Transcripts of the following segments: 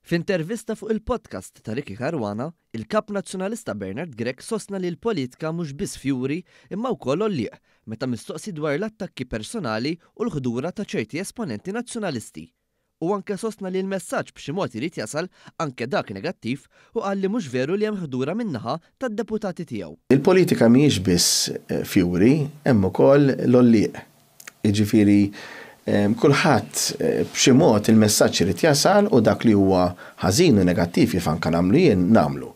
F'intervista fuq il-podcast ta' Ricky Caruana, il-Kap Nazzjonalista Bernard Grech sostna li l-politika mhux biss fjuri imma wkoll għollieq meta mistoqsi dwar l-attakki personali u l-ħdura ta' ċerti esponenti Nazzjonalisti. Hu anke sostna li l-messaġġ b'xi mod irid jasal anke dak negattiv u qal li mhux veru li hemm ħdura min-naħa tad-deputati tiegħu. Il-politika mhijiex biss fjuri, hemm ukoll l-għollieq. Jiġifieri kulħadd b'xi mod il-messaġġ irid jasal u dak li huwa ħażin u negattiv kif anke nagħmlu jien, nagħmlu.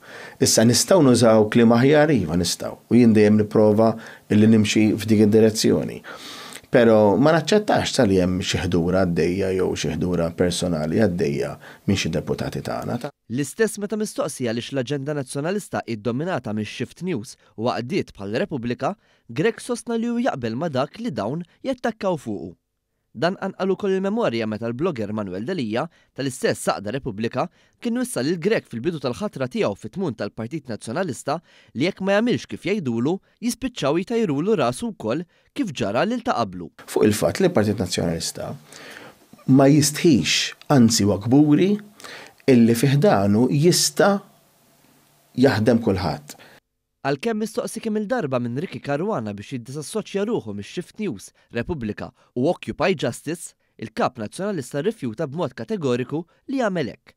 Issa nistgħu nużaw kliem aħjar? Iva nistgħu. U jien dejjem nipprova li nimxi f'dik id-direzzjoni. Però ma naċċettax talli hemm xi ħdura għaddejja jew xi ħdura personali għaddejja minn xi deputati tagħna. L-istess meta mistoqsi għaliex l-aġenda Nazzjonalista hi ddominata mix-Shift News u għaqdiet bħal Repubblika, Grech sostna li hu jaqbel ma' dak li dawn jattakkaw fuqu. Dan qanqal ukoll il-memorja meta l-blogger Manuel Delia, tal-istess għaqda Repubblika, kien wissa lil Grech fil-bidu tal-ħatra tiegħu fit-tmun tal-Partit Nazzjonalista li jekk ma jagħmilx kif jgħidulu, jispiċċaw jtajrulu rasu wkoll kif ġara lil ta' qablu. Fuq il-fatt li l-Partit Nazzjonalista ma jistħix, anzi huwa kburi, illi fi ħdanu jista' jaħdem kulħadd. Għalkemm mistoqsi kemm-il darba minn Ricky Caruana biex jiddisassoċja ruħu mix-Shift News, Repubblika u Occupy Justice, il-Kap Nazzjonalista rrifjuta b'mod kategoriku li jagħmel hekk.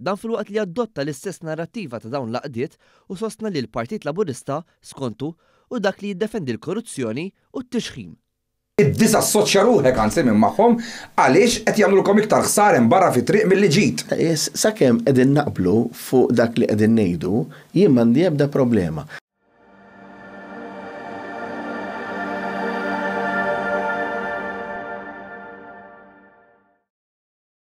Dan filwaqt li adotta l-istess narrattiva ta' dawn l-għaqdiet u sostna li l-Partit Laburista, skontu, hu dak li jiddefendi l-korruzzjoni u t-tixħim. Iddisassoċja ruħek anzi minn magħhom għaliex qed jagħmlulkom iktar ħsara hemm barra fit-triq milli ġid. Sakemm qegħdin naqblu fuq dak li qegħdin ngħidu, jien m'għandi ebda problema.